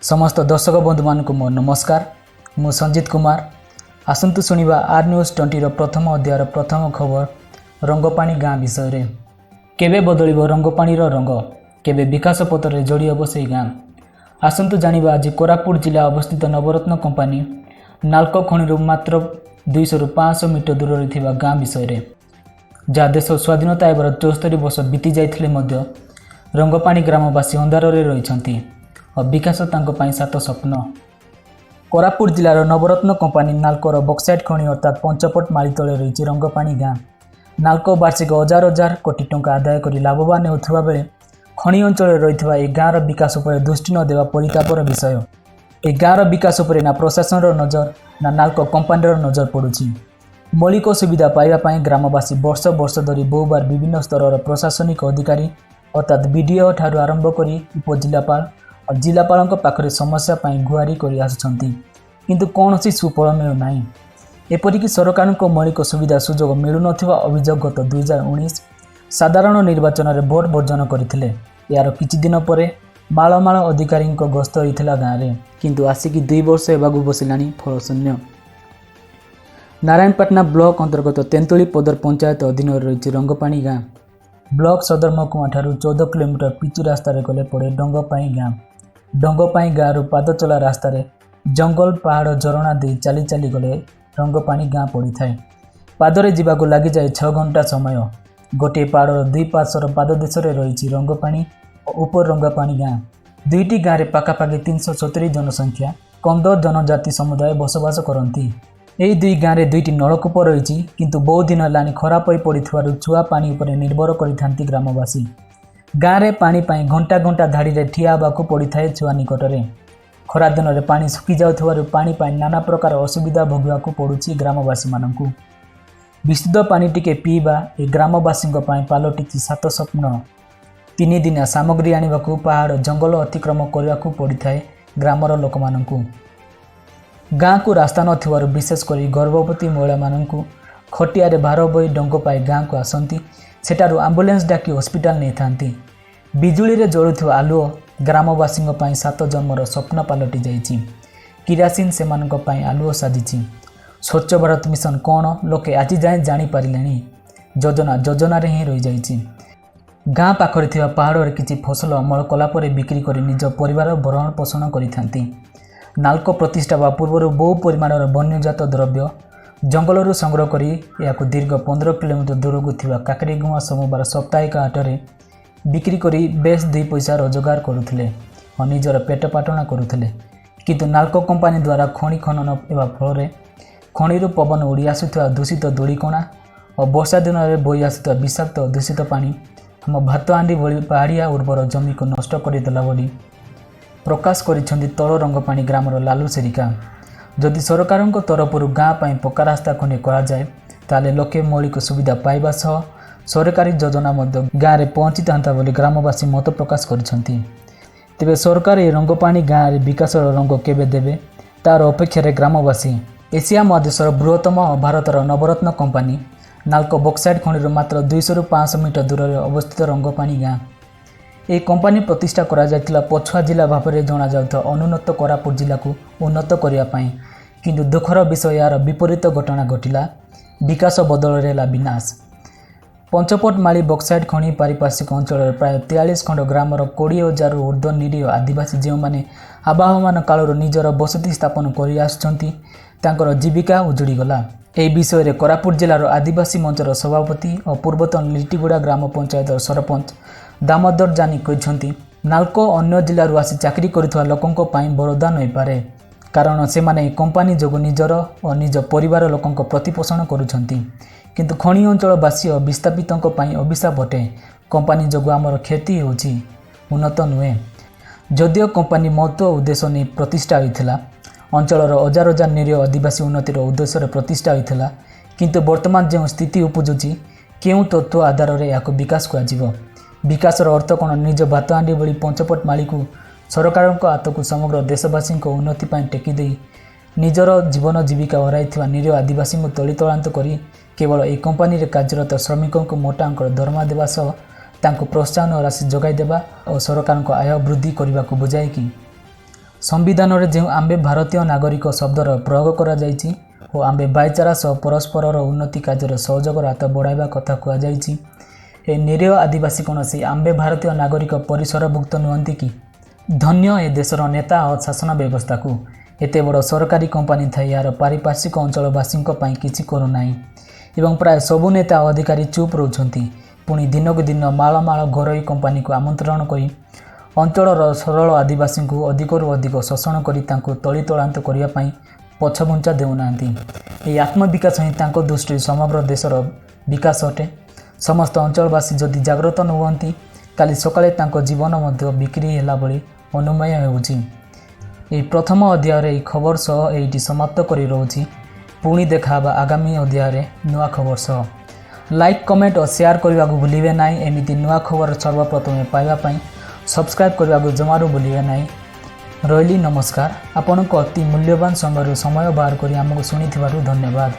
ସମସ୍ତ ଦର୍ଶକ ବନ୍ଧୁମାନଙ୍କୁ ମୋ ନମସ୍କାର। ମୁଁ ସଞ୍ଜିତ କୁମାର। ଆସନ୍ତୁ ଶୁଣିବା ଆର୍ ନ୍ୟୁଜ୍ 20ର ପ୍ରଥମ ଅଧ୍ୟାୟର ପ୍ରଥମ ଖବର ରଙ୍ଗପାଣି ଗାଁ ବିଷୟରେ। କେବେ ବଦଳିବ ରଙ୍ଗପାଣିର ରଙ୍ଗ? କେବେ ବିକାଶ ପଥରେ ଯୋଡ଼ି ହେବ ସେଇ ଗାଁ? ଆସନ୍ତୁ ଜାଣିବା ଆଜି କୋରାପୁଟ ଜିଲ୍ଲା ଅବସ୍ଥିତ ନବରତ୍ନ କମ୍ପାନୀ ନାଲକୋ ଖଣିରୁ ମାତ୍ର 200ରୁ 500 ମିଟର ଦୂରରେ ଥିବା ଗାଁ ବିଷୟରେ, ଯାହା ଦେଶ ସ୍ୱାଧୀନତା ହେବାର 74 ବର୍ଷ ବିତି ଯାଇଥିଲେ ମଧ୍ୟ ରଙ୍ଗପାଣି ଗ୍ରାମବାସୀ ଅନ୍ଧାରରେ ରହିଛନ୍ତି ଓ ବିକାଶ ତାଙ୍କ ପାଇଁ ସାତ ସ୍ୱପ୍ନ। କୋରାପୁଟ ଜିଲ୍ଲାର ନବରତ୍ନ କମ୍ପାନୀ ନାଲକୋର ବକ୍ସାଇଟ୍ ଖଣି, ଅର୍ଥାତ୍ ପଞ୍ଚପଟ ମାଳି ତଳେ ରହିଛି ରଙ୍ଗପାଣି ଗାଁ। ନାଲକୋ ବାର୍ଷିକ ହଜାର ହଜାର କୋଟି ଟଙ୍କା ଆଦାୟ କରି ଲାଭବାନ ହେଉଥିବା ବେଳେ ଖଣି ଅଞ୍ଚଳରେ ରହିଥିବା ଏହି ଗାଁର ବିକାଶ ଉପରେ ଦୃଷ୍ଟି ନ ଦେବା ପରିତାପର ବିଷୟ। ଏହି ଗାଁର ବିକାଶ ଉପରେ ନା ପ୍ରଶାସନର ନଜର ନା ନାଲକୋ କମ୍ପାନୀର ନଜର ପଡ଼ୁଛି। ମୌଳିକ ସୁବିଧା ପାଇବା ପାଇଁ ଗ୍ରାମବାସୀ ବର୍ଷ ବର୍ଷ ଧରି ବହୁବାର ବିଭିନ୍ନ ସ୍ତରର ପ୍ରଶାସନିକ ଅଧିକାରୀ, ଅର୍ଥାତ୍ ବିଡ଼ିଓ ଠାରୁ ଆରମ୍ଭ କରି ଉପଜିଲ୍ଲାପାଳ ଓ ଜିଲ୍ଲାପାଳଙ୍କ ପାଖରେ ସମସ୍ୟା ପାଇଁ ଗୁହାରି କରି ଆସୁଛନ୍ତି, କିନ୍ତୁ କୌଣସି ସୁଫଳ ମିଳୁନାହିଁ। ଏପରିକି ସରକାରଙ୍କ ମୌଳିକ ସୁବିଧା ସୁଯୋଗ ମିଳୁନଥିବା ଅଭିଯୋଗ ଗତ 2019 ସାଧାରଣ ନିର୍ବାଚନରେ ଭୋଟ ବର୍ଜନ କରିଥିଲେ। ଏହାର କିଛି ଦିନ ପରେ ମାଳ ମାଳ ଅଧିକାରୀଙ୍କ ଗସ୍ତ ହୋଇଥିଲା ଗାଁରେ, କିନ୍ତୁ ଆସିକି 2 ବର୍ଷ ହେବାକୁ ବସିଲାଣି, ଫଳ ଶୂନ୍ୟ। ନାରାୟଣପାଟଣା ବ୍ଲକ ଅନ୍ତର୍ଗତ ତେନ୍ତୁଳି ପଦର ପଞ୍ଚାୟତ ଅଧୀନରେ ରହିଛି ରଙ୍ଗପାଣି ଗାଁ। ବ୍ଲକ ସଦର ମହକୁମା ଠାରୁ 14 କିଲୋମିଟର ପିଚୁ ରାସ୍ତାରେ ଗଲେ ପଡ଼େ ଡଙ୍ଗପାଇ ଗାଁ। ଡଙ୍ଗପାଇ ଗାଁରୁ ପାଦଚଲା ରାସ୍ତାରେ ଜଙ୍ଗଲ, ପାହାଡ଼, ଝରଣା ଦେଇ ଚାଲି ଚାଲି ଗଲେ ରଙ୍ଗପାଣି ଗାଁ ପଡ଼ିଥାଏ। ପାଦରେ ଯିବାକୁ ଲାଗିଯାଏ 6 ଘଣ୍ଟା ସମୟ। ଗୋଟିଏ ପାହାଡ଼ର ଦୁଇ ପାର୍ଶ୍ୱର ପାଦଦେଶରେ ରହିଛି ରଙ୍ଗପାଣି ଓ ଉପର ରଙ୍ଗପାଣି ଗାଁ। ଦୁଇଟି ଗାଁରେ ପାଖାପାଖି 370 ଜନସଂଖ୍ୟା କନ୍ଧ ଜନଜାତି ସମୁଦାୟ ବସବାସ କରନ୍ତି। ଏହି ଦୁଇ ଗାଁରେ ଦୁଇଟି ନଳକୂପ ରହିଛି, କିନ୍ତୁ ବହୁ ଦିନ ହେଲାଣି ଖରାପ ହୋଇ ପଡ଼ିଥିବାରୁ ଚୁଆ ପାଣି ଉପରେ ନିର୍ଭର କରିଥାନ୍ତି ଗ୍ରାମବାସୀ। ଗାଁରେ ପାଣି ପାଇଁ ଘଣ୍ଟା ଘଣ୍ଟା ଧାଡ଼ିରେ ଠିଆ ହେବାକୁ ପଡ଼ିଥାଏ ଚୁଆ ନିକଟରେ। ଖରାଦିନରେ ପାଣି ଶୁଖି ଯାଉଥିବାରୁ ପାଣି ପାଇଁ ନାନା ପ୍ରକାର ଅସୁବିଧା ଭୋଗିବାକୁ ପଡ଼ୁଛି ଗ୍ରାମବାସୀମାନଙ୍କୁ। ବିଶୁଦ୍ଧ ପାଣି ଟିକେ ପିଇବା ଏ ଗ୍ରାମବାସୀଙ୍କ ପାଇଁ ପାଲଟିଛି ସାତ ସ୍ୱପ୍ନ। ତିନିଦିନିଆ ସାମଗ୍ରୀ ଆଣିବାକୁ ପାହାଡ଼ ଜଙ୍ଗଲ ଅତିକ୍ରମ କରିବାକୁ ପଡ଼ିଥାଏ ଗ୍ରାମର ଲୋକମାନଙ୍କୁ। ଗାଁକୁ ରାସ୍ତା ନଥିବାରୁ ବିଶେଷ କରି ଗର୍ଭବତୀ ମହିଳାମାନଙ୍କୁ ଖଟିଆରେ ଭାର ବୋହି ଡଙ୍ଗପାଇ ଗାଁକୁ ଆସନ୍ତି। ସେଠାରୁ ଆମ୍ବୁଲାନ୍ସ ଡାକି ହସ୍ପିଟାଲ ନେଇଥାନ୍ତି। ବିଜୁଳିରେ ଜଳୁଥିବା ଆଲୁଅ ଗ୍ରାମବାସୀଙ୍କ ପାଇଁ ସାତ ଜନ୍ମର ସ୍ୱପ୍ନ ପାଲଟି ଯାଇଛି। କିରାସିନ ସେମାନଙ୍କ ପାଇଁ ଆଲୁଅ ସାଜିଛି। ସ୍ୱଚ୍ଛ ଭାରତ ମିଶନ କ'ଣ, ଲୋକେ ଆଜି ଯାଏଁ ଜାଣିପାରିଲେଣି। ଯୋଜନା ଯୋଜନାରେ ହିଁ ରହିଯାଇଛି। ଗାଁ ପାଖରେ ଥିବା ପାହାଡ଼ରେ କିଛି ଫସଲ ଅମଳ କଲା ପରେ ବିକ୍ରି କରି ନିଜ ପରିବାର ଭରଣ ପୋଷଣ କରିଥାନ୍ତି। ନାଲକୋ ପ୍ରତିଷ୍ଠା ହେବା ପୂର୍ବରୁ ବହୁ ପରିମାଣର ବନ୍ୟଜାତ ଦ୍ରବ୍ୟ ଜଙ୍ଗଲରୁ ସଂଗ୍ରହ କରି ଏହାକୁ ଦୀର୍ଘ 15 କିଲୋମିଟର ଦୂରକୁ ଥିବା କାକରିଗୁମା ସୋମବାର ସାପ୍ତାହିକ ହାଟରେ ବିକ୍ରି କରି ବେଶ ଦୁଇ ପଇସା ରୋଜଗାର କରୁଥିଲେ ଓ ନିଜର ପେଟ ପାଟଣା କରୁଥିଲେ। କିନ୍ତୁ ନାଲକୋ କମ୍ପାନୀ ଦ୍ୱାରା ଖଣି ଖନନ ହେବା ଫଳରେ ଖଣିରୁ ପବନ ଉଡ଼ି ଆସୁଥିବା ଦୂଷିତ ଧୂଳିକଣା ଓ ବର୍ଷା ଦିନରେ ବୋହି ଆସୁଥିବା ବିଷାକ୍ତ ଦୂଷିତ ପାଣି ଆମ ଭାତ ହାଣ୍ଡି ଭଳି ପାହାଡ଼ିଆ ଉର୍ବର ଜମିକୁ ନଷ୍ଟ କରିଦେଲା ବୋଲି ପ୍ରକାଶ କରିଛନ୍ତି ତଳ ରଙ୍ଗପାଣି ଗ୍ରାମର ଲାଲୁ ସେରିକା। ଯଦି ସରକାରଙ୍କ ତରଫରୁ ଗାଁ ପାଇଁ ପକ୍କା ରାସ୍ତା ଖଣ୍ଡେ କରାଯାଏ, ତାହେଲେ ଲୋକେ ମୌଳିକ ସୁବିଧା ପାଇବା ସହ ସରକାରୀ ଯୋଜନା ମଧ୍ୟ ଗାଁରେ ପହଞ୍ଚିଥାନ୍ତା ବୋଲି ଗ୍ରାମବାସୀ ମତ ପ୍ରକାଶ କରିଛନ୍ତି। ତେବେ ସରକାର ଏହି ରଙ୍ଗପାଣି ଗାଁରେ ବିକାଶର ରଙ୍ଗ କେବେ ଦେବେ, ତାର ଅପେକ୍ଷାରେ ଗ୍ରାମବାସୀ। ଏସିଆ ମହାଦେଶର ବୃହତ୍ତମ ଓ ଭାରତର ନବରତ୍ନ କମ୍ପାନୀ ନାଲକୋ ବକ୍ସାଇଟ୍ ଖଣିରୁ ମାତ୍ର 200ରୁ 500 ମିଟର ଦୂରରେ ଅବସ୍ଥିତ ରଙ୍ଗପାଣି ଗାଁ। ଏହି କମ୍ପାନୀ ପ୍ରତିଷ୍ଠା କରାଯାଇଥିଲା ପଛୁଆ ଜିଲ୍ଲା ଭାବରେ ଜଣାଯାଉଥିବା ଅନୁନ୍ନତ କୋରାପୁଟ ଜିଲ୍ଲାକୁ ଉନ୍ନତ କରିବା ପାଇଁ। କିନ୍ତୁ ଦୁଃଖର ବିଷୟ, ଏହାର ବିପରୀତ ଘଟଣା ଘଟିଲା। ବିକାଶ ବଦଳରେ ହେଲା ବିନାଶ। ପଞ୍ଚପଟମାଳି ବକ୍ସାଇଟ୍ ଖଣି ପାରିପାର୍ଶ୍ୱିକ ଅଞ୍ଚଳରେ ପ୍ରାୟ 43 ଖଣ୍ଡ ଗ୍ରାମର 20,000ରୁ ଉର୍ଦ୍ଧ୍ୱ ନିରୀହ ଆଦିବାସୀ, ଯେଉଁମାନେ ଆବାହମାନ କାଳରୁ ନିଜର ବସତି ସ୍ଥାପନ କରିଆସୁଛନ୍ତି, ତାଙ୍କର ଜୀବିକା ଉଜୁଡ଼ିଗଲା। ଏହି ବିଷୟରେ କୋରାପୁଟ ଜିଲ୍ଲାର ଆଦିବାସୀ ମଞ୍ଚର ସଭାପତି ଓ ପୂର୍ବତନ ଲିଟିଗୁଡ଼ା ଗ୍ରାମ ପଞ୍ଚାୟତର ସରପଞ୍ଚ ଦାମୋଦର ଜାନି କହିଛନ୍ତି, ନାଲକୋ ଅନ୍ୟ ଜିଲ୍ଲାରୁ ଆସି ଚାକିରି କରୁଥିବା ଲୋକଙ୍କ ପାଇଁ ବରଦାନ ହୋଇପାରେ, କାରଣ ସେମାନେ ଏହି କମ୍ପାନୀ ଯୋଗୁଁ ନିଜର ଓ ନିଜ ପରିବାର ଲୋକଙ୍କ ପ୍ରତିପୋଷଣ କରୁଛନ୍ତି। କିନ୍ତୁ ଖଣି ଅଞ୍ଚଳବାସୀ ଓ ବିସ୍ଥାପିତଙ୍କ ପାଇଁ ଅଭିଶାପ ଅଟେ। କମ୍ପାନୀ ଯୋଗୁଁ ଆମର କ୍ଷତି ହେଉଛି, ଉନ୍ନତ ନୁହେଁ। ଯଦିଓ କମ୍ପାନୀ ମହତ୍ଵ ଉଦ୍ଦେଶ୍ୟ ନେଇ ପ୍ରତିଷ୍ଠା ହୋଇଥିଲା, ଅଞ୍ଚଳର ହଜାର ହଜାର ନିରୀହ ଆଦିବାସୀ ଉନ୍ନତିର ଉଦ୍ଦେଶ୍ୟରେ ପ୍ରତିଷ୍ଠା ହୋଇଥିଲା, କିନ୍ତୁ ବର୍ତ୍ତମାନ ଯେଉଁ ସ୍ଥିତି ଉପୁଜୁଛି, କେଉଁ ତତ୍ତ୍ୱ ଆଧାରରେ ଏହାକୁ ବିକାଶ କୁହାଯିବ? ବିକାଶର ଅର୍ଥ କ'ଣ ନିଜ ଭାତ ହାଣ୍ଡି ଭଳି ପଞ୍ଚପଟ ମାଳିକୁ ସରକାରଙ୍କ ହାତକୁ ସମଗ୍ର ଦେଶବାସୀଙ୍କ ଉନ୍ନତି ପାଇଁ ଟେକି ଦେଇ ନିଜର ଜୀବନ ଜୀବିକା ହରାଇଥିବା ନିରୀହ ଆଦିବାସୀଙ୍କୁ ତଳିତଳାନ୍ତ କରି କେବଳ ଏହି କମ୍ପାନୀରେ କାର୍ଯ୍ୟରତ ଶ୍ରମିକଙ୍କୁ ମୋଟା ଅଙ୍କର ଦରମା ଦେବା ସହ ତାଙ୍କୁ ପ୍ରୋତ୍ସାହନ ରାଶି ଯୋଗାଇ ଦେବା ଓ ସରକାରଙ୍କ ଆୟ ବୃଦ୍ଧି କରିବାକୁ ବୁଝାଏ କି? ସମ୍ବିଧାନରେ ଯେଉଁ ଆମ୍ଭେ ଭାରତୀୟ ନାଗରିକ ଶବ୍ଦର ପ୍ରୟୋଗ କରାଯାଇଛି ଓ ଆମ୍ଭେ ଭାଇଚାରା ସହ ପରସ୍ପରର ଉନ୍ନତି କାର୍ଯ୍ୟରେ ସହଯୋଗର ହାତ ବଢ଼ାଇବା କଥା କୁହାଯାଇଛି, ଏ ନିରୀହ ଆଦିବାସୀ କୌଣସି ଆମ୍ଭେ ଭାରତୀୟ ନାଗରିକ ପରିସରଭୁକ୍ତ ନୁହନ୍ତି କି? ଧନ୍ୟ ଏ ଦେଶର ନେତା ଓ ଶାସନ ବ୍ୟବସ୍ଥାକୁ। ଏତେ ବଡ଼ ସରକାରୀ କମ୍ପାନୀ ଥାଇ ଏହାର ପାରିପାର୍ଶ୍ୱିକ ଅଞ୍ଚଳବାସୀଙ୍କ ପାଇଁ କିଛି କରୁନାହିଁ ଏବଂ ପ୍ରାୟ ସବୁ ନେତା ଓ ଅଧିକାରୀ ଚୁପ୍ ରହୁଛନ୍ତି। ପୁଣି ଦିନକୁ ଦିନ ମାଳ ମାଳ ଘରୋଇ କମ୍ପାନୀକୁ ଆମନ୍ତ୍ରଣ କରି ଅଞ୍ଚଳର ସରଳ ଆଦିବାସୀଙ୍କୁ ଅଧିକରୁ ଅଧିକ ଶୋଷଣ କରି ତାଙ୍କୁ ତଳିତଳାନ୍ତ କରିବା ପାଇଁ ପଛଘୁଞ୍ଚା ଦେଉନାହାନ୍ତି। ଏହି ଆତ୍ମବିକାଶ ହିଁ ତାଙ୍କ ଦୃଷ୍ଟିରେ ସମଗ୍ର ଦେଶର ବିକାଶ ଅଟେ। ସମସ୍ତ ଅଞ୍ଚଳବାସୀ ଯଦି ଜାଗ୍ରତ ନ ହୁଅନ୍ତି, କାଲି ସକାଳେ ତାଙ୍କ ଜୀବନ ମଧ୍ୟ ବିକ୍ରି ହେଲା ଭଳି ଅନୁମେୟ ହେଉଛି। ଏହି ପ୍ରଥମ ଅଧ୍ୟାୟରେ ଏହି ଖବର ସହ ଏଇଠି ସମାପ୍ତ କରି ରହୁଛି। ପୁଣି ଦେଖା ହେବା ଆଗାମୀ ଅଧ୍ୟାୟରେ ନୂଆ ଖବର ସହ। ଲାଇକ୍, କମେଣ୍ଟ ଓ ସେୟାର କରିବାକୁ ଭୁଲିବେ ନାହିଁ। ଏମିତି ନୂଆ ଖବର ସର୍ବପ୍ରଥମେ ପାଇବା ପାଇଁ ସବସ୍କ୍ରାଇବ୍ କରିବାକୁ ଜମାରୁ ଭୁଲିବେ ନାହିଁ। ରହିଲି, ନମସ୍କାର। ଆପଣଙ୍କ ଅତି ମୂଲ୍ୟବାନ ସମୟରୁ ସମୟ ବାହାର କରି ଆମକୁ ଶୁଣିଥିବାରୁ ଧନ୍ୟବାଦ।